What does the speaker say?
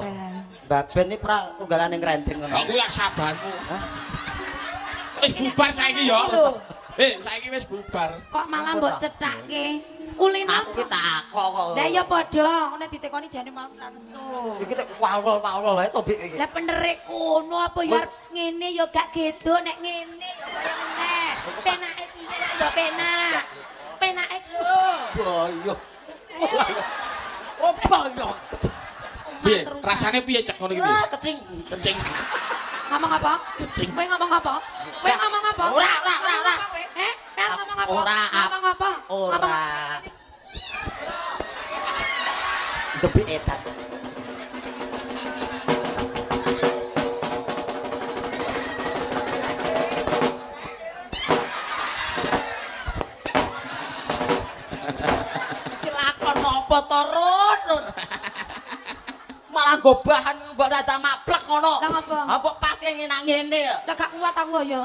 Mbak Ben iki pra tunggalane ngrendeng ngono. Aku lak sabarmu. Hah? Wis bubar saiki ya. Lho. Eh, saiki wis bubar. Kok malah mbok cethake? Kulino. Aku ki takok kok. Lah ya padha, ngene ditekoni jane mau ora nesu. Iki nek walwol-walwol wae to Bik iki. Lah penerik kono apa ya arep ngene ya gak geduk nek ngene ya kaya ngene. Penake piye lah ya penak. Penake lho. Boyo. Oh, boyo. Piye? Rasane piye cek ngono iki? piye? Ah, kecing. Kencing. Ngomong apa? Kencing. Kowe ngomong apa? Kowe ngomong apa? Ora, ora, ora, ora. Eh, kowe ngomong apa? Ora, Ngomong apa? Ora. Ngomong Debik edan. Iki lakon apa to, Run? Run? Malah nggo bahan mbok dadak maplek ngono. Lah ngapa? Ha mbok pas ngene ngene. Lah gak kuat aku ya.